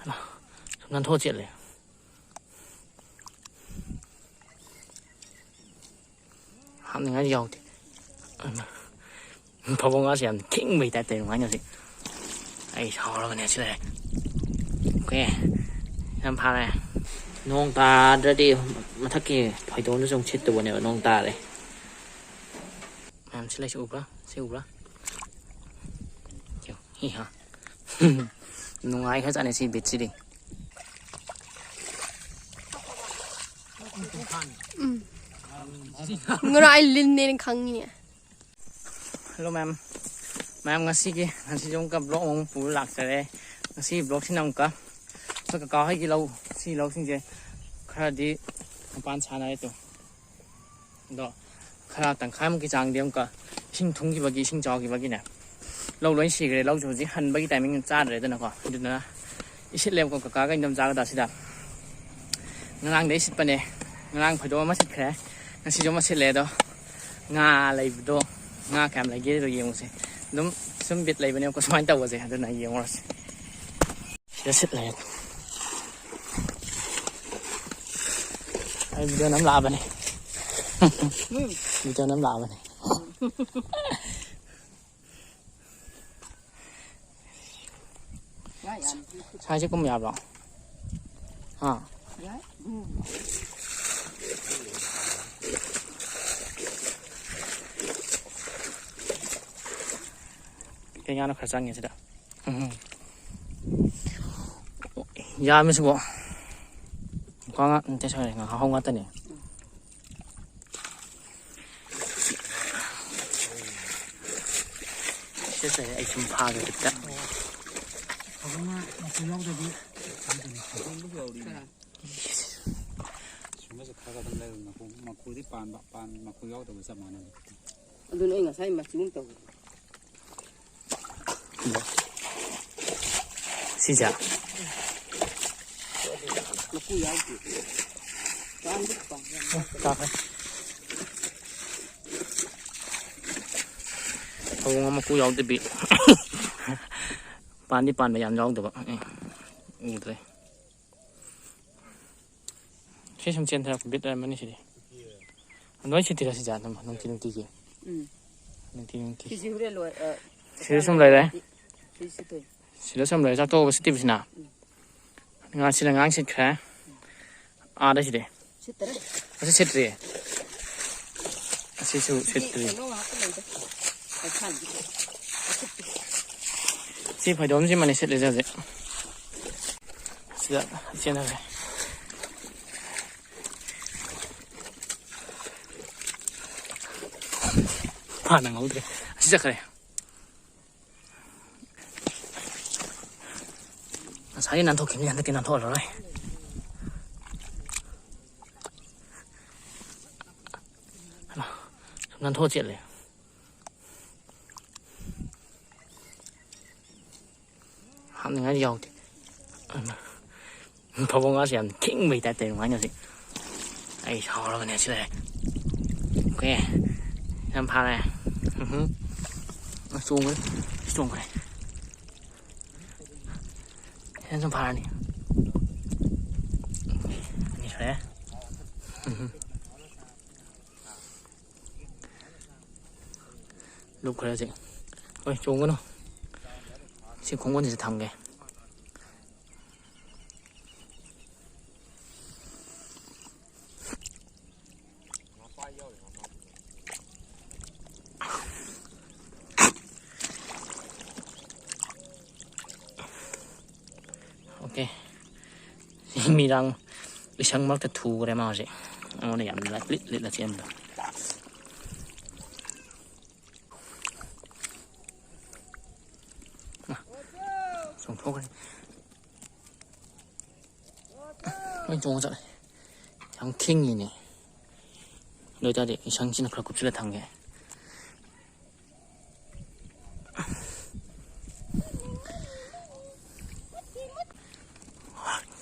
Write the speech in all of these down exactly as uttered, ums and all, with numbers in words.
ꯁꯨꯝ ꯅꯥꯟꯊꯣꯛꯑ ꯆꯦꯜꯂꯦ꯫ ꯍꯥꯞꯅꯤꯡꯉꯥꯏ ꯌꯥꯎꯗꯦ꯫ ꯐꯥꯕꯧ ꯉꯥꯁꯦ ꯌꯥꯝ ꯊꯤꯡꯕꯩ ꯇꯥꯏꯞ ꯇꯧꯋꯦ ꯀꯃꯥꯏꯅ ꯍꯧꯖꯤꯛ꯫ ꯑꯩ ꯁꯥꯎꯔꯕꯅꯦ ꯁꯤ ꯂꯩꯔꯦ꯫ ꯑꯣꯀꯦ꯫ ꯌꯥꯝ ꯐꯥꯔꯦ꯫ ꯅꯣꯡ ꯇꯥꯗ꯭ꯔꯗꯤ ꯃꯊꯛꯀꯤ ꯐꯩꯗꯣꯝꯗꯨꯁꯨ ꯑꯃꯨꯛ ꯁꯤꯠꯇꯧꯕꯅꯦꯕ, ꯅꯣꯡ ꯇꯥꯔꯦ꯫ ꯃꯌꯥꯝ ꯁꯤ ꯂꯩꯁꯤ ꯎꯕ꯭ꯔꯥ? ꯁꯤ ꯎꯕ꯭ꯔꯥ? ꯌꯦꯡꯉꯨ꯫ ꯍꯤ ꯍꯥ꯫ ꯅꯨꯡꯉꯥꯏ ꯈꯔꯖꯥꯠꯅꯤ ꯁꯤ ꯕꯤꯠꯁꯤꯗꯤ꯫ ꯎꯝ꯫ ꯉꯔꯥꯡ ꯑꯩ ꯂꯤꯟꯅꯦꯅ ꯈꯪꯉꯤꯅꯦ꯫ ꯍꯜꯂꯣ ꯃꯌꯥꯝ꯫ ꯃꯌꯥꯝ ꯉꯁꯤꯒꯤ, ꯉꯁꯤꯁꯨ ꯑꯃꯨꯛꯀ ꯕ꯭ꯂꯣꯛ ꯑꯃꯨꯛ ꯄꯨꯔ ꯂꯥꯛꯆꯔꯦ꯫ ꯉꯁꯤꯒꯤ ꯕ꯭ꯂꯣꯛꯁꯤꯅ ꯑꯃꯨꯛꯀ ꯑꯩꯈꯣꯏ ꯀꯀꯥ ꯍꯣꯏꯒꯤ ꯂꯧ, ꯁꯤ ꯂꯧꯁꯤꯡꯁꯦ ꯈꯔꯗꯤ ꯃꯄꯥꯟ ꯁꯥꯟꯅꯔꯦ ꯇꯨ꯫ ꯑꯗꯣ ꯈꯔ ꯇꯪꯈꯥꯏꯃꯨꯛꯀꯤ ꯆꯥꯡꯗꯤ ꯑꯃꯨꯛꯀ ꯏꯁꯤꯡ ꯊꯨꯝꯈꯤꯕꯒꯤ, ꯏꯁꯤꯡ ꯆꯥꯎꯈꯤꯕꯒꯤꯅꯦ, ꯂꯧ ꯂꯣꯏ ꯁꯤꯈ꯭ꯔꯦ꯫ ꯂꯧꯁꯨ ꯍꯧꯖꯤꯛ ꯍꯟꯕꯒꯤ ꯇꯥꯏꯃꯤꯡ ꯆꯥꯗ꯭ꯔꯦꯗꯅꯀꯣ꯫ ꯑꯗꯨꯅ ꯏꯁꯤꯠꯂꯦꯕꯀꯣ ꯀꯀꯥꯒ ꯏꯟꯗꯣꯝꯆꯥꯒꯗ ꯑꯁꯤꯗ꯫ ꯉꯔꯥꯡꯗꯩ ꯏꯁꯤꯠꯄꯅꯦ꯫ ꯉꯔꯥꯡ ꯐꯩꯗꯣꯝ ꯑꯃ ꯁꯤꯠꯈ꯭ꯔꯦ, ꯉꯁꯤꯁꯨ ꯑꯃ ꯁꯤꯠꯂꯦ꯫ ꯑꯗꯣ ꯉꯥ ꯂꯩꯕꯗꯣ, ꯉꯥ ꯀꯌꯥꯝ ꯂꯩꯒꯦꯗꯣ ꯌꯦꯡꯉꯨꯁꯦ꯫ ꯑꯗꯨꯝ ꯁꯨꯝ ꯕꯤꯠ ꯂꯩꯕꯅꯦꯕꯀꯣ ꯁꯨꯃꯥꯏꯅ ꯇꯧꯕꯁꯦ, ꯑꯗꯨꯅ ꯌꯦꯡꯉꯨꯔꯁꯦ꯫ ꯁꯤꯗ ꯁꯤꯠ ꯂꯩꯔꯦ꯫ ꯑꯩ ꯚꯤꯗꯤꯑꯣ ꯅꯝ ꯂꯥꯛꯑꯕꯅꯦ꯫ ꯚꯤꯗꯤꯑꯣ ꯅꯝ ꯂꯥꯛꯑꯕꯅꯦ꯫ ꯉꯥ ꯌꯥꯝ ꯁꯥꯏꯁꯦ ꯀꯨꯝ ꯌꯥꯕ꯭ꯔꯣ? ꯍꯥ? ꯌꯥꯏ꯫ ꯎꯝ꯫ ꯀꯩ ꯉꯥꯅꯣ ꯈꯔ ꯆꯪꯉꯦ ꯁꯤꯗ꯫ ꯎꯝ꯫ ꯌꯥꯝꯃꯤ ꯁꯤꯕꯣ꯫ ꯃꯨꯀꯥ ꯉꯥ ꯅꯠꯇꯦ, ꯁꯣꯔꯤ, ꯉꯥꯍꯥꯎ ꯉꯥꯛꯇꯅꯦ꯫ ꯁꯤꯗ ꯆꯠꯂꯦ, ꯑꯩ ꯁꯨꯝ ꯐꯥꯒꯦ ꯈꯤꯇ꯫ ꯐꯖꯅ ꯃꯆꯨ ꯌꯥꯎꯗꯕꯤ꯫ ꯁꯨꯝꯕꯁꯦ ꯈꯔ ꯈꯔ ꯑꯗꯨꯝ ꯂꯩꯔꯨ, ꯃꯀꯨ, ꯃꯀꯨꯗꯤ ꯄꯥꯟꯕ, ꯄꯥꯟ-, ꯃꯀꯨ ꯌꯥꯎꯗꯕ ꯆꯞ ꯃꯥꯟꯅꯩ꯫ ꯑꯗꯨꯅ ꯑꯩ ꯉꯁꯥꯏ ꯃꯆꯨ ꯑꯃ ꯇꯧꯏ꯫ ꯁꯤꯁꯦ꯫ ꯃꯀꯨ ꯌꯥꯎꯗꯦ꯫ ꯄꯥꯟꯗꯤ ꯄꯥꯟ-, ꯇꯥꯈ꯭ꯔꯦ꯫ ꯐꯕꯧ ꯉꯥ ꯃꯀꯨ ꯌꯥꯎꯗꯕꯤ꯫ ꯄꯥꯟꯗꯤ ꯄꯥꯟꯕ ꯌꯥꯝ ꯌꯥꯎꯗꯕ꯫ ꯎꯗ꯭ꯔꯦ꯫ ꯁꯤ ꯁꯨꯝ ꯆꯦꯟꯊꯔꯛꯄ ꯕꯤꯠ ꯂꯩꯔꯝꯃꯅꯤ ꯁꯤꯗꯤ꯫ ꯅꯣꯏ ꯁꯤꯠꯇꯤꯔ ꯁꯤꯁꯦ ꯑꯗꯨꯝ ꯅꯨꯡꯇꯤ ꯅꯨꯡꯇꯤꯒꯤ? ꯎꯝ꯫ ꯅꯨꯡꯇꯤ ꯅꯨꯡꯇꯤ꯫ ꯁꯤꯁꯤ ꯍꯣꯔꯦꯟ ꯂꯣꯏ-, ꯑ, ꯁꯤꯗ ꯁꯨꯝ ꯂꯩꯔꯦ꯫ ꯁꯤ ꯁꯤꯠꯇꯣꯏꯅꯤ꯫ ꯁꯤꯗ ꯁꯨꯝ ꯂꯩꯔꯦ꯫ ꯆꯥꯛ ꯇꯣꯛꯑꯒ ꯁꯤꯠꯇꯤꯕꯁꯤꯅ? ꯎꯝ꯫ ꯉꯥ ꯁꯤꯅ ꯉꯥꯡ ꯁꯤꯠꯈ꯭ꯔꯦ꯫ ꯑꯥꯗ ꯁꯤꯗꯤ꯫ ꯁꯤꯠꯇꯔꯦ꯫ ꯑꯁꯤ ꯁꯤꯠꯇ꯭ꯔꯤ꯫ ꯑꯁꯤꯁꯨ ꯁꯤꯗꯤ ꯁꯤꯠꯇ꯭ꯔꯤ꯫ ꯀꯩꯅꯣ ꯉꯥꯛꯇ ꯂꯩꯗ꯫ ꯀꯩꯊꯥꯟꯒꯤ꯫ ꯁꯤ ꯐꯩꯗꯣꯝꯁꯤꯃꯅꯤ ꯁꯤꯠꯂꯤꯁꯦ ꯍꯧꯖꯤꯛ꯫ ꯁꯤꯗ ꯆꯦꯟꯅꯔꯦ꯫ ꯐꯥꯅ ꯉꯧꯗ꯭ꯔꯦ꯫ ꯑꯁꯤ ꯆꯠꯈ꯭ꯔꯦ꯫ ꯉꯁꯥꯏꯒꯤ ꯅꯥꯟꯊꯣꯛꯈꯤꯕꯅꯤ, ꯍꯟꯗꯛꯇꯤ ꯅꯥꯟꯊꯣꯛꯍꯜꯂꯔꯣꯏ꯫ ꯁꯨꯝ ꯅꯥꯟꯊꯣꯛꯑ ꯆꯦꯠꯂꯦ꯫ ꯍꯥꯞꯅꯤꯡꯉꯥꯏ ꯌꯥꯎꯗꯦ꯫ ꯐꯕꯧ ꯉꯥꯁꯦ ꯌꯥꯝ ꯊꯤꯡꯕꯩ ꯇꯥꯏꯞ ꯇꯧꯋꯦ ꯀꯃꯥꯏꯅ ꯍꯧꯖꯤꯛ꯫ ꯑꯩ ꯁꯥꯎꯔꯕꯅꯦ ꯁꯤ ꯂꯩꯔꯦ꯫ ꯑꯣꯀꯦ꯫ ꯌꯥꯝ ꯐꯥꯔꯦ꯫ ꯎꯝꯍꯨꯝ꯫ ꯑꯁ, ꯆꯣꯡꯈ꯭ꯔꯦ꯫ ꯑꯁ, ꯆꯣꯡꯈ꯭ꯔꯦ꯫ ꯁꯤꯅ ꯁꯨꯝ ꯐꯥꯔꯅꯤ꯫ ꯑꯅꯤ ꯁꯨꯔꯦ꯫ ꯎꯝꯍꯨꯝ꯫ ꯂꯨꯞꯈ꯭ꯔꯦ ꯍꯧꯖꯤꯛ꯫ ꯍꯣꯏ, ꯆꯣꯡꯒꯅꯨ꯫ ꯁꯤ ꯈꯣꯡꯒꯨꯟꯁꯤꯗ ꯊꯝꯒꯦ꯫ ꯑꯣꯀꯦ꯫ ꯁꯤ ꯃꯤꯔꯥꯡ ꯂꯤꯁꯪ ꯃꯔꯛꯇ ꯊꯨꯈ꯭ꯔꯦ ꯃꯥ ꯍꯧꯖꯤꯛ꯫ ꯑꯩꯉꯣꯟꯗ ꯌꯥꯝ ꯂꯤꯠ ꯂꯤꯠꯂ ꯆꯦꯟꯕꯗꯣ꯫ ꯆꯣꯡꯊꯣꯛꯈ꯭ꯔꯦ꯫ ꯂꯣꯏ ꯆꯣꯡꯉ ꯆꯠꯂꯦ꯫ ꯌꯥꯝ ꯈꯤꯡꯉꯤꯅꯦ꯫ ꯑꯗꯨ ꯑꯣꯏꯇꯥꯔꯗꯤ ꯏꯁꯪꯁꯤꯅ ꯈꯔ ꯀꯨꯞꯁꯤꯜꯂ ꯊꯝꯒꯦ꯫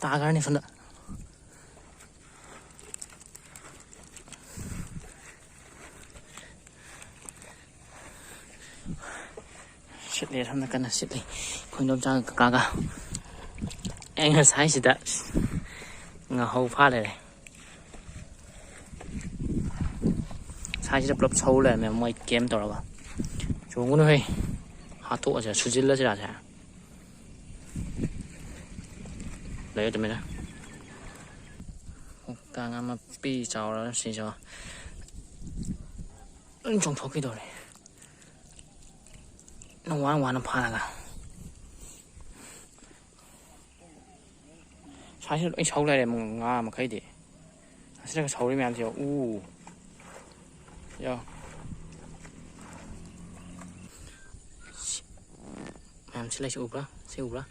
ꯇꯥꯈ꯭ꯔꯅꯤ ꯁꯣꯝꯗ꯫ ꯁꯤꯠꯂꯦ, ꯁꯣꯝꯗ ꯀꯟꯅ ꯁꯤꯠꯂꯤ꯫ ꯑꯩꯈꯣꯏ ꯏꯗꯣꯝꯆꯥꯒ ꯀꯀꯥꯒ꯫ ꯑꯩ ꯉꯁꯥꯏꯁꯤꯗ ꯉꯥꯍꯧ ꯐꯥ ꯂꯩꯔꯦ꯫ ꯉꯁꯥꯏꯁꯤꯗ ꯄꯨꯂꯞ ꯁꯧ ꯂꯩꯔꯝꯃꯦ ꯃꯣꯏ ꯀꯦꯝ ꯇꯧꯔꯒ꯫ ꯆꯣꯡꯒꯅꯨ ꯍꯦ꯫ ꯍꯥꯠꯇꯣꯛꯑꯁꯤꯔ, ꯁꯨꯖꯤꯜꯂꯁꯤꯔ ꯁꯦ꯫ ꯂꯩꯌꯨ ꯇꯨꯃꯤꯟꯅ꯫ ꯀꯣꯛꯇꯥꯡ ꯑꯃ ꯄꯤ ꯆꯥꯎꯔ ꯁꯤꯁꯨ꯫ ꯂꯣꯏ ꯆꯣꯡꯊꯣꯛꯈꯤꯗꯧꯔꯦ꯫ ꯅꯪ ꯋꯥꯅ ꯋꯥꯅ ꯐꯥꯔꯒ꯫ ꯁ꯭ꯋꯥꯏꯁꯤꯗ ꯂꯣꯏ ꯁꯧ ꯂꯩꯔꯦ ꯉꯥ ꯃꯈꯩꯗꯤ꯫ ꯑꯁꯤꯗꯒ ꯁꯧꯔꯤ ꯃꯌꯥꯝꯁꯦ ꯎ꯫ ꯌꯥ꯫ ꯃꯌꯥꯝꯁꯤ ꯂꯩꯁꯤ ꯎꯕ꯭ꯔꯥ? ꯁꯤ ꯎꯕ꯭ꯔꯥ?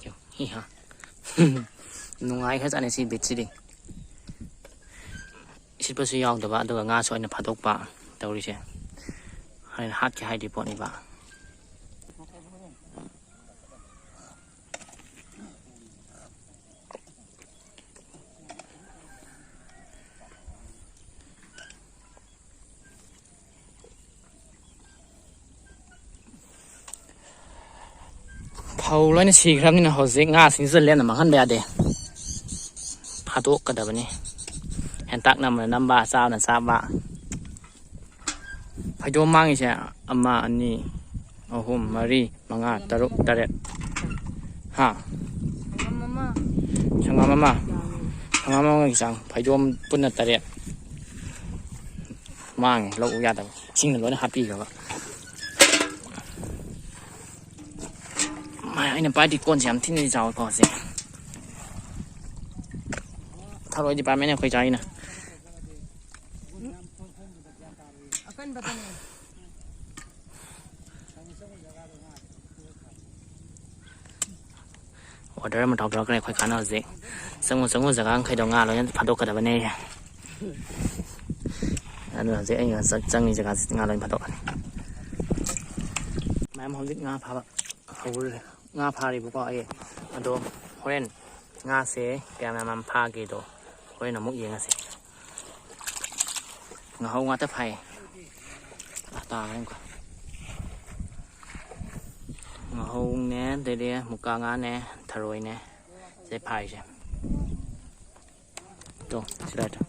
ꯌꯥ꯫ ꯍꯤ ꯍꯥ꯫ ꯅꯨꯡꯉꯥꯏꯈ꯭ꯔꯖꯥꯠꯅꯤ ꯁꯤ ꯕꯤꯠꯁꯤꯗꯤ꯫ ꯏꯁꯤꯠꯄꯁꯨ ꯌꯥꯎꯗꯕ, ꯑꯗꯨꯒ ꯉꯥꯁꯨ ꯑꯩꯅ ꯐꯥꯗꯣꯛꯄ ꯇꯧꯔꯤꯁꯦ꯫ ꯍꯣꯔꯦꯟ ꯍꯥꯠꯀꯦ ꯍꯥꯏꯗꯤ ꯄꯣꯠꯅꯤꯕ꯫ ꯐꯧ ꯂꯣꯏꯅ ꯁꯤꯈ꯭ꯔꯕꯅꯤꯅ ꯍꯧꯖꯤꯛ ꯉꯥꯁꯤꯡꯁꯤꯗ ꯂꯦꯝꯅ ꯃꯥꯡꯍꯟꯕ ꯌꯥꯗꯦ꯫ ꯐꯥꯗꯣꯛꯀꯗꯕꯅꯤ꯫ ꯍꯦꯟꯇꯥꯛꯅ ꯑꯃꯅ ꯅꯝꯕ, ꯆꯥꯕꯅ ꯆꯥꯕ꯫ ꯐꯩꯗꯣꯝ ꯃꯥꯡꯉꯤꯁꯦ ꯑꯃ, ꯑꯅꯤ, ꯑꯍꯨꯝ, ꯃꯔꯤ, ꯃꯉꯥ, ꯇꯔꯨꯛ, ꯇꯔꯦꯠ꯫ ꯍꯥ? ꯁꯪꯒꯝ ꯑꯃ꯫ ꯁꯪꯒꯝ ꯑꯃ꯫ ꯁꯪꯒꯝ ꯑꯃꯒꯤ ꯆꯥꯡ꯫ ꯐꯩꯗꯣꯝ ꯄꯨꯟꯅ ꯇꯔꯦꯠ꯫ ꯃꯥꯡꯉꯦ, ꯂꯧ ꯌꯥꯗꯕ꯫ ꯏꯁꯤꯡꯅ ꯂꯣꯏꯅ ꯍꯥꯠꯄꯤꯈ꯭ꯔꯕ꯫ ꯃꯥ, ꯑꯩꯅ ꯄꯥꯏꯗꯤ ꯀꯣꯟꯁꯦ ꯌꯥꯝ ꯊꯤꯅꯗꯤ ꯆꯥꯎꯋꯦꯀꯣ ꯁꯦ꯫ ꯊꯔꯣꯏ ꯗꯤꯄꯥꯔꯠꯃꯦꯟꯅ ꯑꯩꯈꯣꯏ ꯆꯥꯔꯤꯅ꯫ ꯑꯀꯟꯕꯗꯅꯦ꯫ ꯑꯣꯔꯗꯔ ꯑꯃ ꯇꯧꯊꯣꯔꯛꯈ꯭ꯔꯦ ꯑꯩꯈꯣꯏ ꯀꯥꯟꯅ ꯍꯧꯖꯤꯛ꯫ ꯆꯪꯉꯨ ꯆꯪꯉꯨ ꯖꯒꯥ ꯃꯈꯩꯗꯣ ꯉꯥ ꯂꯣꯏꯅ ꯐꯥꯗꯣꯛꯀꯗꯕꯅꯦ꯫ ꯑꯗꯨꯅ ꯍꯧꯖꯤꯛ ꯑꯩꯅ ꯆꯪ-, ꯆꯪꯉꯤ ꯖꯒꯥꯁꯤ ꯉꯥ ꯂꯣꯏꯅ ꯐꯥꯗꯣꯛꯀꯅꯤ꯫ ꯃꯌꯥꯝ ꯍꯧꯖꯤꯛ ꯉꯥ ꯐꯥꯕ ꯍꯧꯔꯦ꯫ ꯉꯥ ꯐꯥꯔꯤꯕꯀꯣ ꯑꯩ꯫ ꯑꯗꯣ ꯍꯣꯔꯦꯟ ꯉꯥꯁꯦ ꯀꯌꯥꯝ ꯌꯥꯝ ꯌꯥꯝ ꯐꯥꯒꯦꯗꯣ ꯍꯣꯔꯦꯟ ꯑꯃꯨꯛ ꯌꯦꯡꯉꯁꯤ꯫ ꯉꯥꯍꯧ ꯉꯥꯛꯇ ꯐꯥꯏꯌꯦ꯫ ꯇꯥꯔꯦ ꯑꯃꯨꯛꯀ꯫ ꯉꯥꯍꯧ ꯍꯧꯅꯦ, ꯑꯗꯩꯗꯤ ꯃꯨꯀꯥ ꯉꯥꯅꯦ, ꯊꯔꯣꯏꯅꯦ, ꯁꯤꯗꯩ ꯐꯥꯔꯤꯁꯦ꯫ ꯇꯣ, ꯁꯤꯗ ꯇꯣ꯫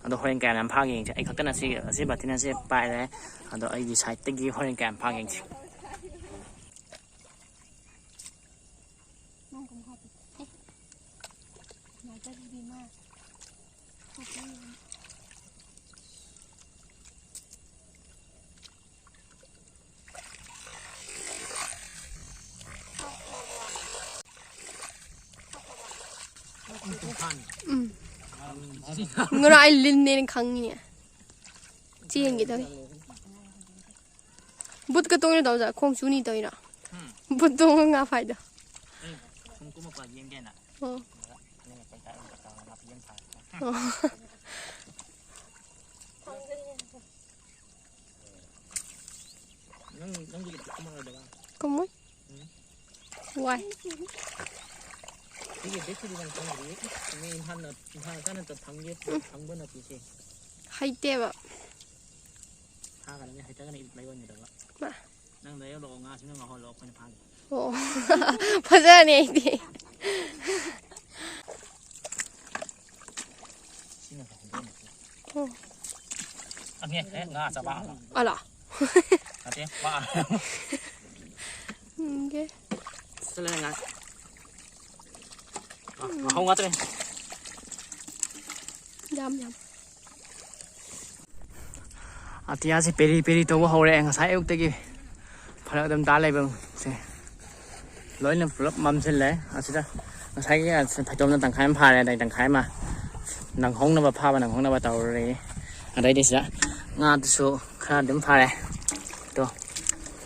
ꯑꯗꯣ ꯍꯣꯔꯦꯟ ꯀꯌꯥꯝ ꯌꯥꯝ ꯐꯥꯒꯦ ꯌꯦꯡꯁꯦ꯫ ꯑꯩ ꯈꯛꯇꯅ ꯁꯤ, ꯑꯁꯤ ꯕꯥꯇꯤꯟ ꯑꯁꯤ ꯄꯥꯏꯔꯦ꯫ ꯑꯗꯣ ꯑꯩꯒꯤ ꯁꯥꯏꯠꯇꯒꯤ ꯍꯣꯔꯦꯟ ꯀꯌꯥꯝ ꯐꯥꯒꯦ ꯌꯦꯡꯁꯦ꯫ ꯎꯝ꯫ ꯉꯔꯥꯡ ꯑꯩ ꯂꯤꯟꯅꯦꯅ ꯈꯪꯉꯤꯅꯦ꯫ ꯆꯦꯟꯒꯦ ꯇꯧꯏ꯫ ꯕꯨꯠꯀ ꯇꯣꯡꯉꯤꯔꯣ ꯇꯧꯖꯥ? ꯈꯣꯡ ꯆꯨꯅꯤ ꯇꯧꯔꯤꯔꯣ? ꯎꯝ꯫ ꯕꯨꯠ ꯇꯣꯡꯉ ꯉꯥ ꯐꯥꯏꯗꯣ꯫ ꯑꯩ ꯁꯨꯝ ꯀꯨꯝꯃꯛꯄ ꯌꯦꯡꯒꯦꯅ꯫ ꯑꯣ꯫ ꯑꯗꯨꯒ ꯑꯅꯤꯃꯛ ꯄꯩꯁꯥ ꯑꯗꯨꯝ ꯀꯛꯑꯒ ꯅꯥꯄꯤ ꯑꯃ ꯊꯥꯔꯦ꯫ ꯑꯣ꯫ ꯅꯪ, ꯅꯪꯒꯤ ꯀꯨꯝꯃꯛꯑꯣꯏꯗꯕ? ꯀꯨꯝꯃꯣꯏ꯫ ꯎꯝ꯫ ꯋꯥꯏ꯫ ꯁꯤꯒꯤ ꯕꯦꯒꯁꯤꯗꯤ ꯅꯪ ꯈꯪꯗ꯭ꯔꯤ? ꯃꯤ ꯏꯝꯐꯥꯜꯅ, ꯏꯝꯐꯥꯜ ꯀꯥꯟꯅ ꯐꯪꯒꯦ, ꯎꯝ꯫ ꯐꯪꯕ ꯅꯠꯇꯦ ꯁꯤ꯫ ꯍꯩꯇꯦꯕ꯫ ꯐꯥꯒꯗꯕꯅꯤ, ꯍꯩꯇ꯭ꯔꯒꯅ ꯏ ꯂꯩ ꯑꯣꯟꯒꯗꯕ꯫ ꯃꯥ꯫ ꯅꯪ ꯂꯩꯔꯛꯂꯣ, ꯉꯥꯁꯤꯅ ꯉꯥꯎꯍꯜꯂꯣ, ꯑꯩꯈꯣꯏꯅ ꯐꯥꯒꯦ꯫ ꯑꯣ꯫ ꯐꯖꯔꯅꯤ ꯑꯩꯗꯤ꯫ ꯁꯤꯅ ꯐꯩ, ꯍꯩꯗꯣꯛꯑꯝꯃꯁꯤ꯫ ꯎꯝ꯫ ꯑꯅꯦ, ꯑꯦ, ꯉꯥ ꯑꯆꯥꯕ ꯑꯃ꯫ ꯑꯂꯥ꯫ ꯅꯠꯇꯦ, ꯃꯥ꯫ ꯎꯝꯒꯦ꯫ ꯆꯠꯂꯦ, ꯉꯥ꯫ ꯑ, ꯉꯥꯍꯧ ꯉꯥꯛꯇꯅꯦ꯫ ꯌꯥꯝ, ꯌꯥꯝ꯫ ꯑꯇꯤꯌꯥꯁꯤ ꯄꯦꯔꯤ ꯄꯦꯔꯤ ꯇꯧꯕ ꯍꯧꯔꯦ ꯉꯁꯥꯏ ꯑꯌꯨꯛꯇꯒꯤ꯫ ꯐꯔꯛ ꯑꯗꯨꯝ ꯇꯥ ꯂꯩꯕꯁꯦ꯫ ꯂꯣꯏꯅ ꯄꯨꯂꯞ ꯃꯝꯁꯤꯜꯂꯦ꯫ ꯑꯁꯤꯗ ꯉꯁꯥꯏꯒꯤ ꯐꯩꯇꯣꯝꯅ ꯇꯪꯈꯥꯏ ꯑꯃ ꯐꯥꯔꯦ, ꯑꯗꯩ ꯇꯪꯈꯥꯏ ꯑꯃ ꯅꯪꯍꯧꯅꯕ, ꯐꯥꯕ ꯅꯪꯍꯧꯅꯕ ꯇꯧꯔꯤ꯫ ꯑꯗꯩꯗꯤ ꯁꯤꯗ ꯉꯥꯗꯨꯁꯨ ꯈꯔ ꯑꯗꯨꯝ ꯐꯥꯔꯦ꯫ ꯇꯣ,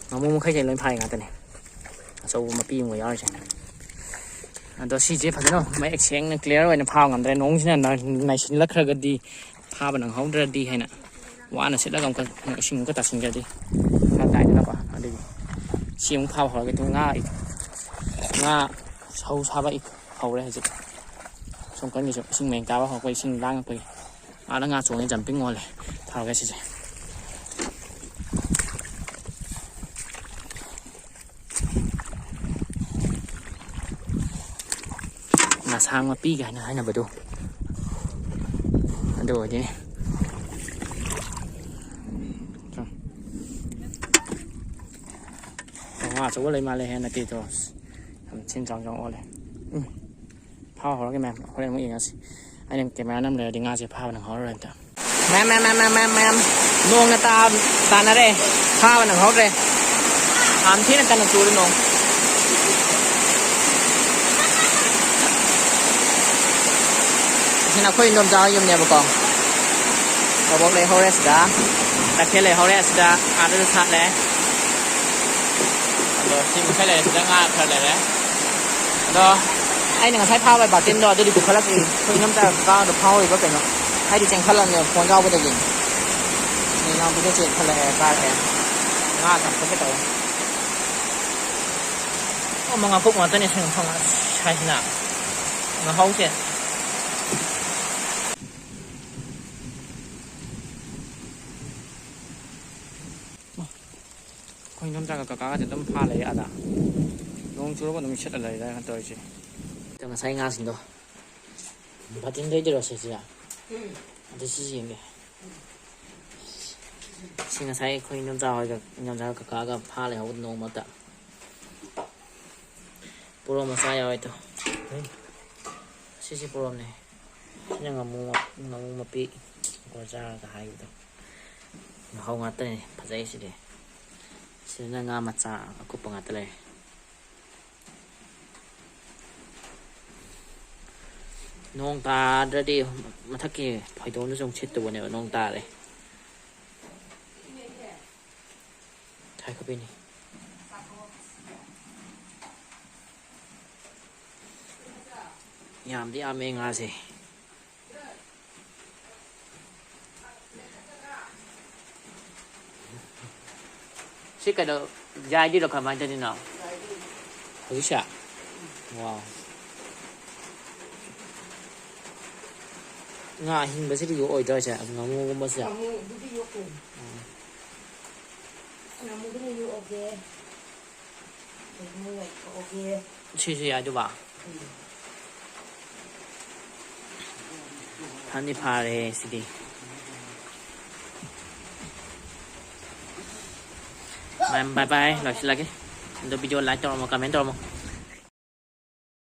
ꯉꯥꯃꯨ ꯃꯈꯩꯁꯦ ꯂꯣꯏ ꯐꯥꯔꯤ ꯉꯥꯛꯇꯅꯦ꯫ ꯑꯆꯧꯕ ꯃꯄꯤ ꯑꯃꯒ ꯌꯥꯎꯔꯤꯁꯦ꯫ ꯑꯗꯣ ꯁꯤꯁꯦ ꯐꯖꯅ ꯃꯌꯦꯛ ꯁꯦꯡꯅ clear ꯑꯣꯏꯅ ꯐꯥꯕ ꯉꯝꯗ꯭ꯔꯦ꯫ ꯅꯣꯡꯁꯤꯅ ꯅ-, ꯅꯩꯁꯤꯜꯂꯛꯈ꯭ꯔꯒꯗꯤ ꯐꯥꯕ ꯅꯪꯍꯧꯗ꯭ꯔꯗꯤ ꯍꯥꯏꯅ ꯋꯥꯅ ꯁꯤꯠꯂꯒ ꯑꯃꯨꯛꯀ ꯏꯁꯤꯡ ꯑꯃꯨꯛꯀ ꯇꯥꯁꯤꯟꯈ꯭ꯔꯗꯤ ꯐꯔꯛ ꯇꯥꯏꯗꯅꯀꯣ꯫ ꯑꯗꯨꯒꯤ ꯁꯤ ꯑꯃꯨꯛ ꯐꯥꯕ ꯍꯧꯔꯒꯦ꯫ ꯑꯗꯨ ꯉꯥ, ꯉꯥ ꯁꯧ ꯁꯥꯕ ꯍꯧꯔꯦ ꯍꯧꯖꯤꯛ꯫ ꯁꯣꯝ ꯀꯟꯒꯤꯁꯨ ꯏꯁꯤꯡ ꯃꯌꯦꯡ ꯇꯥꯕ ꯍꯧꯔꯛꯄꯒꯤ, ꯏꯁꯤꯡ ꯂꯥꯡꯉꯛꯄꯒꯤ꯫ ꯑꯥꯗ ꯉꯥ ꯆꯣꯡꯉꯦ, jumping ꯑꯣꯜꯂꯦ꯫ ꯊꯥꯔꯒꯦ ꯁꯤꯁꯦ꯫ ꯁꯥꯡ ꯃꯄꯤ ꯀꯥꯏꯅ ꯍꯥꯏꯅꯕꯗꯣ, ꯑꯗꯨ ꯑꯣꯏꯗꯣꯏꯅꯤ꯫ ꯉꯥ ꯑꯆꯧꯕ ꯂꯩ ꯃꯥꯜꯂꯦ ꯍꯦ ꯅꯠꯇꯦꯗꯣ꯫ ꯌꯥꯝ ꯊꯤꯅ ꯆꯥꯎ ꯆꯥꯎ ꯑꯣꯜꯂꯦ꯫ ꯎꯝ꯫ ꯐꯥꯕ ꯍꯧꯔꯒꯦ ꯃꯌꯥꯝ, ꯍꯣꯔꯦꯟ ꯑꯃꯨꯛ ꯌꯦꯡꯉꯁꯤ꯫ ꯑꯩꯅ ꯀꯦꯃꯦꯔꯥ ꯅꯝ ꯂꯩꯔꯗꯤ ꯉꯥꯁꯦ ꯐꯥꯕ ꯅꯪꯍꯧꯔꯔꯣꯏ ꯑꯝꯇ꯫ ꯃꯌꯥꯝ, ꯃꯌꯥꯝ, ꯃꯌꯥꯝ, ꯃꯌꯥꯝ, ꯃꯌꯥꯝ, ꯃꯌꯥꯝ꯫ ꯅꯣꯡꯅ ꯇꯥ-, ꯇꯥꯅꯔꯦ꯫ ꯐꯥꯕ ꯅꯪꯍꯧꯗ꯭ꯔꯦ꯫ ꯌꯥꯝ ꯊꯤꯅ ꯀꯟꯅ ꯆꯨꯔꯦ ꯅꯣꯡ꯫ ꯁꯤꯅ ꯑꯩꯈꯣꯏ ꯏꯟꯗꯣꯝꯆꯥ ꯍꯣꯏ ꯌꯨꯝꯅꯦꯕꯀꯣ꯫ ꯀꯕꯣꯛ ꯂꯩꯍꯧꯔꯦ ꯁꯤꯗ꯫ ꯇꯈꯦꯜ ꯂꯩꯍꯧꯔꯦ ꯁꯤꯗ꯫ ꯑꯥꯗꯁꯨ ꯁꯥꯠꯂꯦ꯫ ꯑꯗꯣ ꯁꯤ ꯃꯈꯩ ꯂꯩꯔꯦ꯫ ꯁꯤꯗ ꯉꯥ ꯈꯔ ꯂꯩꯔꯦ꯫ ꯑꯗꯣ ꯑꯩꯅ ꯉꯁꯥꯏ ꯐꯥꯕ ꯕꯥꯇꯤꯟꯗꯣ ꯑꯗꯨꯗꯤ ꯄꯨꯈꯠꯂꯛꯇ꯭ꯔꯤ꯫ ꯑꯩꯈꯣꯏ ꯏꯅꯝꯆꯥ ꯀꯥꯗꯣ ꯐꯥꯍꯧꯔꯤꯕ꯭ꯔꯥ ꯀꯩꯅꯣ? ꯍꯥꯏꯗꯤ ꯆꯦꯟꯈꯠꯂꯝꯅꯦ ꯐꯣꯟ ꯌꯥꯎꯕꯗꯒꯤ꯫ ꯏꯅꯥꯎꯄꯤꯗꯣ ꯆꯦꯟꯈꯠꯂꯛꯑꯦ, ꯀꯥꯔꯛꯑꯦ꯫ ꯉꯥ ꯆꯥꯝꯊꯣꯛꯀꯦ ꯇꯧꯔꯦ꯫ ꯑꯣ, ꯃꯉꯥ ꯐꯨꯛ ꯉꯥꯛꯇꯅꯦ ꯁꯤ ꯃꯐꯝ ꯍꯥꯏꯁꯤꯅ꯫ ꯉꯥꯍꯥꯎꯁꯦ꯫ ꯑꯩꯈꯣꯏ ꯏꯗꯣꯝꯆꯥꯒ ꯀꯀꯥꯒꯁꯦ ꯑꯗꯨꯝ ꯐꯥ ꯂꯩ ꯑꯥꯗ꯫ ꯅꯣꯡ ꯆꯨꯔꯒ ꯑꯗꯨꯝ ꯁꯤꯠꯂ ꯂꯩꯔꯦ ꯇꯧꯔꯤꯁꯦ꯫ ꯑꯗꯣ ꯉꯁꯥꯏ ꯉꯥꯁꯤꯡꯗꯣ ꯕꯥꯇꯤꯟꯗꯩꯗꯨꯔꯣ ꯁꯤꯁꯦ? ꯑꯗꯨ ꯁꯤꯁꯨ ꯌꯦꯡꯒꯦ꯫ ꯁꯤ ꯉꯁꯥꯏ ꯑꯩꯈꯣꯏ ꯏꯗꯣꯝꯆꯥ ꯍꯣꯏꯒ, ꯏꯗꯣꯝꯆꯥꯒ ꯀꯀꯥꯒ ꯐꯥ ꯂꯩꯍꯧꯕ ꯅꯣꯡꯃ ꯃꯔꯛꯇ꯫ ꯄꯣꯔꯣꯝ ꯃꯆꯥ ꯌꯥꯎꯋꯦ ꯇꯣ꯫ ꯁꯤꯁꯦ ꯄꯣꯔꯣꯝꯅꯦ꯫ ꯁꯤꯅ ꯉꯥꯃꯨ, ꯉꯥꯃꯨ ꯃꯄꯤ꯫ ꯒꯣꯖꯥꯒ ꯍꯥꯏꯕꯗꯣ꯫ ꯉꯥꯍꯥꯎ ꯉꯥꯛꯇꯅꯦ꯫ ꯐꯖꯩ ꯁꯤꯗꯤ꯫ ꯁꯤꯗꯅ ꯉꯥ ꯃꯆꯥ ꯑꯀꯨꯞꯄ ꯉꯥꯛꯇ ꯂꯩꯔꯦ꯫ ꯅꯣꯡ ꯇꯥꯗ꯭ꯔꯗꯤ ꯃꯊꯛꯀꯤ ꯐꯩꯗꯣꯝꯗꯨꯁꯨ ꯑꯃꯨꯛ ꯁꯤꯠꯇꯧꯕꯅꯦꯕ, ꯅꯣꯡ ꯇꯥꯔꯦ꯫ ꯊꯥꯏ ꯈꯨꯄꯤꯅꯤ꯫ ꯌꯥꯝꯗꯤ ꯌꯥꯝꯃꯦ ꯉꯥꯁꯦ꯫ ꯁꯤ ꯀꯩꯅꯣ, ꯌꯥꯏꯗꯣꯏꯔꯣ ꯀꯃꯥꯏꯅ ꯇꯧꯗꯣꯏꯅꯣ? ꯍꯧꯖꯤꯛꯁꯦ? ꯋꯥꯎ꯫ ꯉꯥ ꯑꯍꯤꯡꯕꯁꯤꯗꯤ ꯌꯣꯛꯑꯣꯏꯗ꯭ꯔꯣ ꯍꯥꯏꯁꯦ? ꯉꯥꯃꯨꯒꯨꯝꯕꯁꯦ? ꯉꯥꯃꯨꯗꯨꯗꯤ ꯌꯣꯛꯇꯣꯏꯅꯤ꯫ ꯎꯝ꯫ ꯉꯥꯃꯨꯗꯨꯅ ꯌꯣꯛꯑꯒꯦ꯫ ꯀꯩꯅꯣ ꯌꯥꯏꯊꯣꯛꯑꯒꯦ꯫ ꯁꯤꯁꯨ ꯌꯥꯏꯗꯨꯕ? ꯎꯝ꯫ ꯈꯔꯗꯤ ꯐꯥꯔꯦ ꯁꯤꯗꯤ꯫ ꯃꯌꯥꯝ bye bye, ꯂꯣꯏꯁꯤꯜꯂꯒꯦ꯫ ꯑꯗꯣ video like ꯇꯧꯔꯝꯃꯣ, comment ꯇꯧꯔꯝꯃꯣ꯫